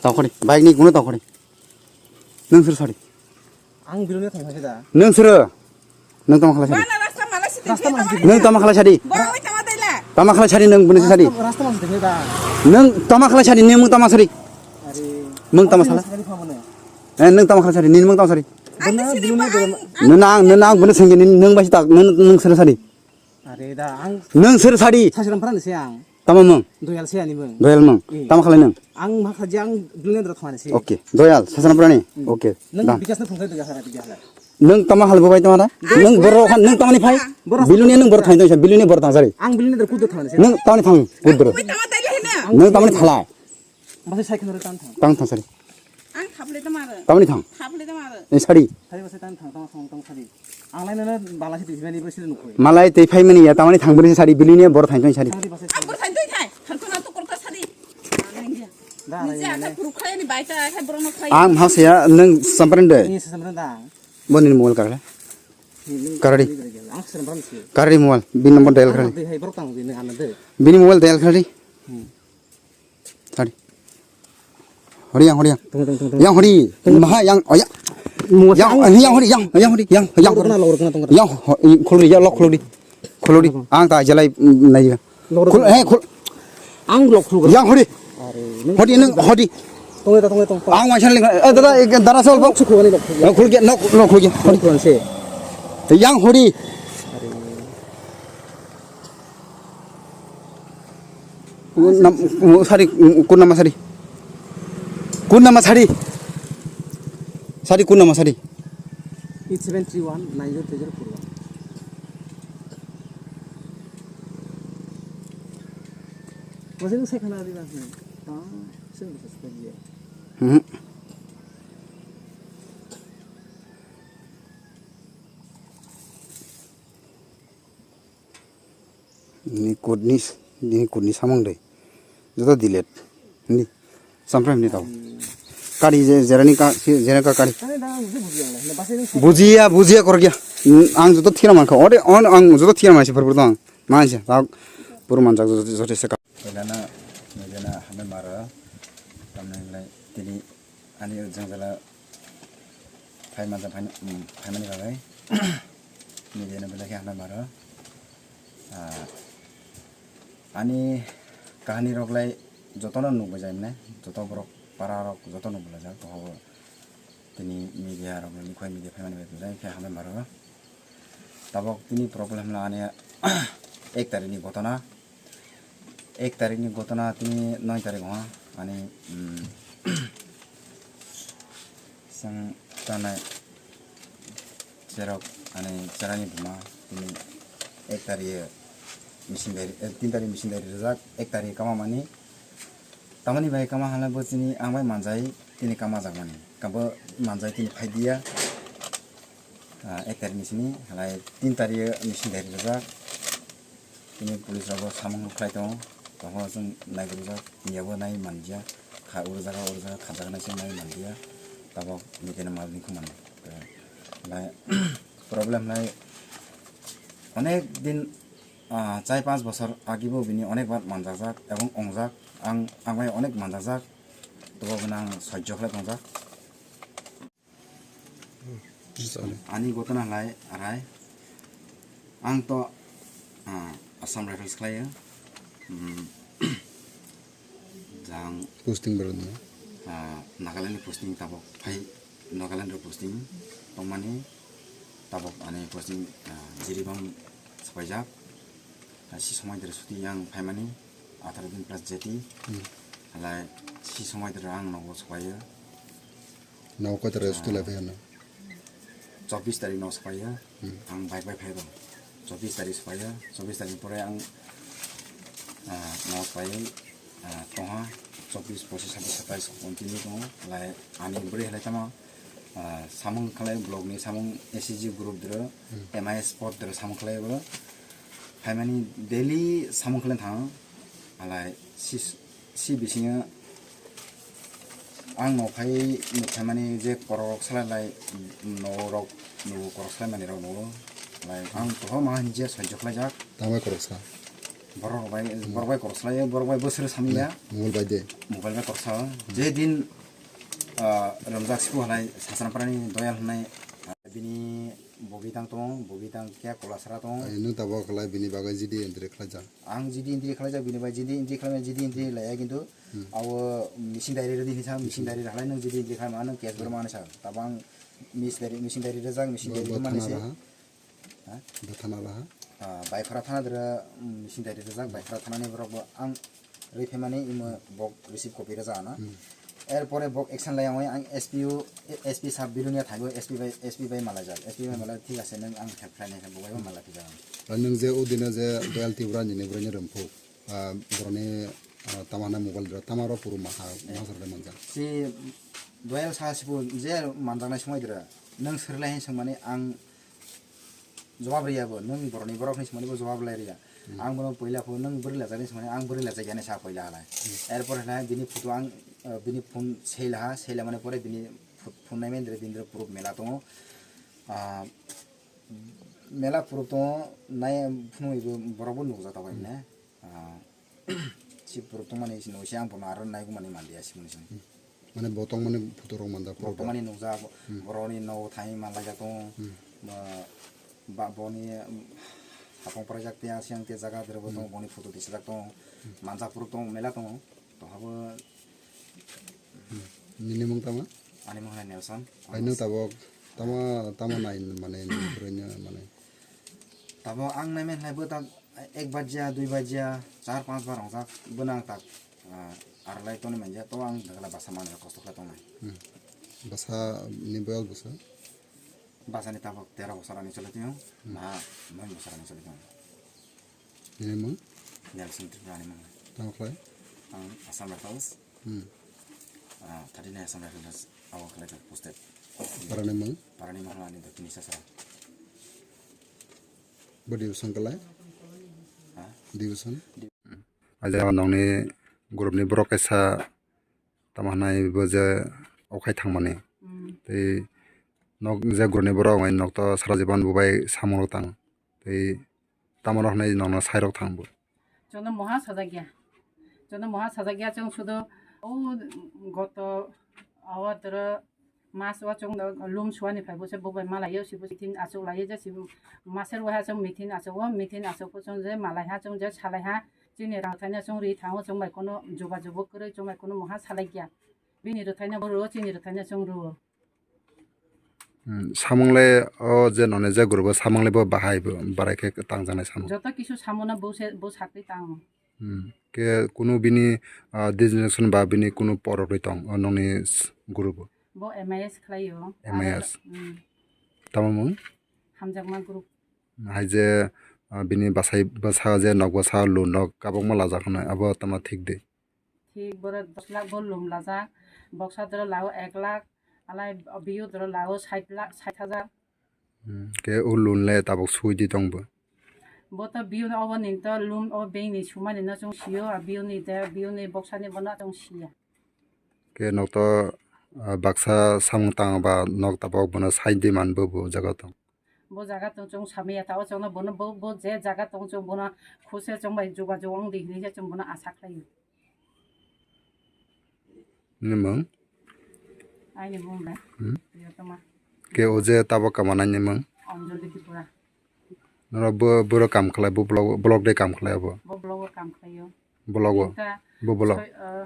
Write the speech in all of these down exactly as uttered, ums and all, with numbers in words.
Tongkhori, bike ni kuno tongkhori. Nung sir sari. Ang Biluni thang thang da. Nung sir. Nung tama khala sari. Bana rasta mala sidi. Rasta mala sidi. Nung tama khala sari. Borok oi tama daila. Tama khala sari nung bini sari. Rasta mala sidi da. Nung tama khala sari, nung tama sari. Are. Mung tama sala. Sari phamone. Eh, nung tama khala sari, nung tama sari. Ang Bana sidi Biluni pa, ang, ang Nung nang, nung nang bini sengge nung basi tak, nung, nung sir sari. Are da ang Nung sir sari. Sasiram pran se ang. Tama mung? Doyal se ani mung. Doyal mung. Eh. Tama khalai nung? Ang ma khaji ang Biluni dra thani se. Okay. Doyal, sasana prani. Hmm. Okay. Nung Done. Bikas na phungkai doyal sara bikas na. Nung tama hal bobai tama da? Nung borok khan nung tamani phai? Borok Biluni nung borok thani tongsa, Biluni borok tang sari. Ang Biluni dra kudo thani se. Nung tamani thang, kudur. Ang tama tele hina. Nung tamani thala. Basi sai khna tan thang. Tang thang sari. Ang thaple tama re. Tamani thang. Thaple tama re. Ni sari. Sari basi tan thang tang thang tang sari. Ang lai nana bala si tisi mani basi nukoi. Malai tei phai mani ya tamani thang bini sari Biluni borok thani tong sari. Sari basi. Ang borok thani tong thai. Thang tong na to korta sari. Da, Niji da, ata da. Kuru khlai ni bai ta khai borok no khlai. Ang hausa ya nung samprende. Ni samprende. Boni mobile karle. Ni, ni, Karari. Ni, ni, ni, ang samprende si. Karari mobile bin number dial karari. Ang dei hai borok tang dei ni ana dei. Bini mobile dial karari. Hmm. Hori. Hori yang hori yang. Tunggu, tunggu, tunggu, tunggu. Yang hori. Tunggu. Maha yang, oh ya. Yang, yang hori yang, yang hori yang, yang hori. Lorok na, lorok na, tunggu. Yang ho-, i, khulri ya lok khulri. Khulri. Tunggu. Ang ta jalai, mm, nai ya. Lorok na. Khul, eh, khul. Ang lok khulri. Yang hori. Are, nung hori nung hori. Tunggu, tunggu, tunggu. Ang waisa ling, eh, dada, eh, dada sol bok. Lok khulri, lok khulri. Eh, khulri, nok, nok khulri. Hori. Lok khulri se. Yang hori. Are. Nam, sari, kun nama sari? Kun nama sari? Sari kun nama sari? Eight seven three one nine zero three zero four one. Masih saya kenal di mana? Ah, saya bisa seperti dia. Hmm. Ni kudni, ni kudni samung de. Joto delete. Ni. Samprai ni tau. Kari je, jerani ka, si, jerani ka kari. Bujiya, bujiya korgiya. Ang joto thira mankha. Ode, on, ang joto thira mansi purpur tong. Mansi, tau pur manjak joto, joto se ka. Elana, elana, hame mara. Tamne lai, tini Ani jwngjala phai manjak, phai, um, phaimani bagwi media no belai khe hambai maro. Ah, ani kahani rok lai jotono nukbai jai mane, joto borok para rok joto nukbai laijak, tohogo tini media rok ni khoi media phaimani bagwi belai khe hambai maro. Tabok tini problem no ani ek tarikni gotona, ek tarikni gotona tini noi tarik wngha ani, mm, chwng tanai cherok ani cherani buma tini ek tarik mising dari, eh, tin tarik mising dari rijak, ek tarik kama mani tamani bai kama hala bo chini ang bai manjai tini kama jak mani kabo manjai tini phai dia. Ah, ek tarik ni simi, halai tin tarik ni simi dari rijak. Tini police rok bo samung khlai tongo, tongo chwng nai rijak, tini abo nai manjak, kha uro jaga, uro jaga, kha jaga nai se nai manjak, tabok ni kene mal ni khumani. Halai problem nai onek din, ah, chai panch bosor agi bo bini onek bar manjak jak, ebong ongjak, ang, ang bai onek manjak jak, tobo bo nang sojjo khlai tongjak. Ani gotona halai arai. Ang to, ah, Assam Rifles khlai o. Hmm. Jang, posting berani. Ah, Nagaland ni posting tabok phai, Nagaland ni posting tongmani tabok ani posting, ah, Jiribam sapaijak. Ah, si somoi dere suti yang phaimani atharo din plus jeti. Hmm. Halai si somoi dere ang nogo sapaio. Nogo koi tarik suti lai phai hwnna? Chobbish tarik no sapaio. Hmm. Ang bike bai phai rw. Chobbish tarik sapaio. Chobbish tarik pore ang, ah, no sapai, ah, tongha. Chobbish, pochish, sabbish, satais continue tongo. Halai ani bwrwi halai tamo, ah, samung khlai blog ni samung S C G group dro, Hmm. M I S sport dro samung khlai bro. Phaimani daily samung khlai thango. Halai si, si bisingo ang no phai, no phaimani je korok rok salai lai, no rok, no korok salai mani rok no. Halai ang toho ma hinje sojjo khlai jak. Tamo korok sa? Borok bai, borok bai kok salai, borok bai bwswrw samya. Mobile bai de. Mobile bai kok sao. Je din, ah, Ramjak Siku halai Sasana Parani Doyal hwnai, ah, bini bobi tang tongo, bobi tang khe Kolasra tongo. Ai, nwng tabok halai bini bagwi G D entry khlaijak. Ang G D entry khlaijak, bini bai G D entry khlaimani, G D entry laiya kintu abo missing diary rwdi hinwi sa, missing diary halai nwng G D entry khlaima nwng case borok mani sa. Tabang miss diary, missing diary rwjak, missing diary rwmani se. Ha? Bo thana raha? Ah, Baikora thana dwra, mm, missing diary rwjak, Baikora thanani borok bo ang rwi phaimani imo bok receive copy rwjak ano. Er pore bok action lai ang, ang S P o, S P sub Bilonia thaibo, S P bai, S P bai malaijak, S P bai malai thik ase, nwng ang help khlainai khe bo bai bo malai phijak ang. Bai nwng je o dino je Doyal Tripura ni ni borokni rwmphuk, ah, borokni, ah, tama hwnna mobile dwra, tama rok puru maha, masar le manjak. Si Doyal sa sibo je manjaknai somoi dwra, nwng swrwlai hin swngmani ang jawab riya bo, nwng borokni borok hinwi swmani bo jawab lai riya. Ang bono poila phone nwng bwrwi lajak hinwi swmani, ang bwrwi lajak ya hinwi sa poila halai. Er pore halai bini photo ang, eh, bini phone sela ha, sela mani pore bini pho-, phone nai mendre bini proof mela tongo. Ah, mela proof tongo, nai phunugwi bo borok bo nukjak tongo hwnwi. Ah, si borok tongmani sini usi ang bono aro naigo mani manliya simoni sini. Mane bo tongmani photo rok manjak borok tongmani nukjak, borokni nogo thangwi manlaijak tongo. Ba, ba boni, um, hapang pwraijak tei asiyang tei jaga derbo tongo, boni photo tisajak tongo. Manjak borok tongo, mela tongo. Tohabo. Nini mung tama? Ani mung hai Nelson. Aino tabok tama, tama nai mane nini bwrwino mane. Tabok ang nai men hai bo ta ek bajya, dui bajya, char panch bar wngjak, bono ang tak, ah, arlai toni manja, to ang dagla basa manwi kosto khlai tongnai. Hmm. Basa ni boyos bwsa? Basa ni tabok tero bosor ani choli tongo, hmm, maha noi bosor ani choli tongo. Nini mung? Nelson Tripura ani mung. Tamo khlai? Ang Assam Rifles. Hmm. Ah, thirty nine Assam Rifles, abo khlai tak posted. Parani mung? Parani mung ani Dakini Sasra. Bo division kalai? Ha? Division? Di- Aja nongni group ni borok kaisa tamo hwnai bo je okhai thangmani. Hmm. Tei nok je group ni borok nai nok to sara jiban bo bai samung rok tang. Tei tamo rok hwnai nongno sai rok thang bo. Chwngno moha sajak ya. Chwngno moha sajak ya, chwng sudo o goto awa toro Mas o chwng no lum suani phai bo se bo bai malaiyo, si bo meeting achuk laiyo je si maser wai ha chwng meeting achuk o, meeting achuk o chwng je malai ha chwng je salai ha chini rang thaina chwng ri thango chwng bai kono juba jubo kwrwi chwng bai kono moha salai ya. Bini rwthaina bo rwo chini rwthaina chwng rwo. Hmm, samung le o je noni je guru bo samung le bo bahai bo barai khe tang janai samung. Joto kisu samung no bo se bo sakri tango. Hmm. Khe kunu bini, ah, designation ba bini kunu porok ri tong, o nongni s-, guru bo? Bo M I S khlai o. M I S. Aro, hmm. Tamo mung? Hamjakma group. Hai je, ah, bini bwsai bwsa je nok bwsa loan rok kabangma lajak hwnwi, abo tamo thik de? Thik, boro dos lakh bo loan lajak, boksa doro lao ek lakh, alai biyu doro lao sait lakh, sait hajar. Hmm, khe o loan le tabuk sui di tong bo? Bo to biyu no obo ni to loan o bank ni sumani no chwng sio, a biyu ni de, biyu ni boksa ni bono chwng sia. Khe nok to, ah, baksa samung tang ba nok tabuk bono sai di man bo bo jaga tong? Bo jaga tong chwng samaya ta o chwngno bono bo, bo je jaga tong chwng bono khuse chwng bai jogajog wng di hinwi se chwng bono asa khlaio. Nini mung? Aini mung le. Hmm? Priyotoma. Khe o je tabuk kamanai ni mung? Anjali Tripura. Noro bo, boro kam khlai, bo block, block de kam khlai abo? Bo block o kam khlaio. Block o? Tinta bo block? Soi, uh,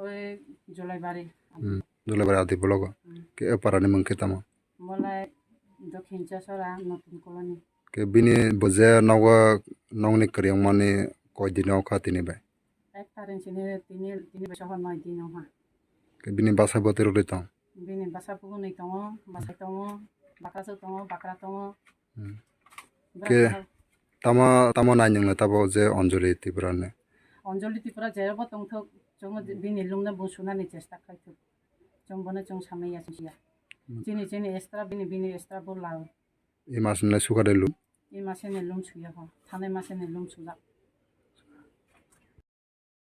oi Jolaibari. Hmm. Jolaibari adi block o? Hmm. Khe e para ni mung khe tamo? Bolai Dokhin Chasora, Notun Colony. Khe bini bo je nogo nongni kwrwngmani koi dino kha tini bai? Ek tarik sini tini, tini bai sohor noi dino ha. Khe bini bwsa bwtwi rok tong? Bini bwsa bwgwnwi tongo, bwsai tongo, bakra swk tongo, bakra tongo. Hmm. Bwrwi khe tongo. Tamo, tamo nai nwng le tabo je Anjali Tripura ni? Anjali Tripura jerobo tongthok, chwng bini lungno bo sunani chesta khaithok. Chwng bono chwng samaya chwng siya. Hmm. Chini, chini extra, bini, bini extra bo lao. E mas ni lai suka de lum? E mase ni lum suya ho. Thanai mase ni lum sujak.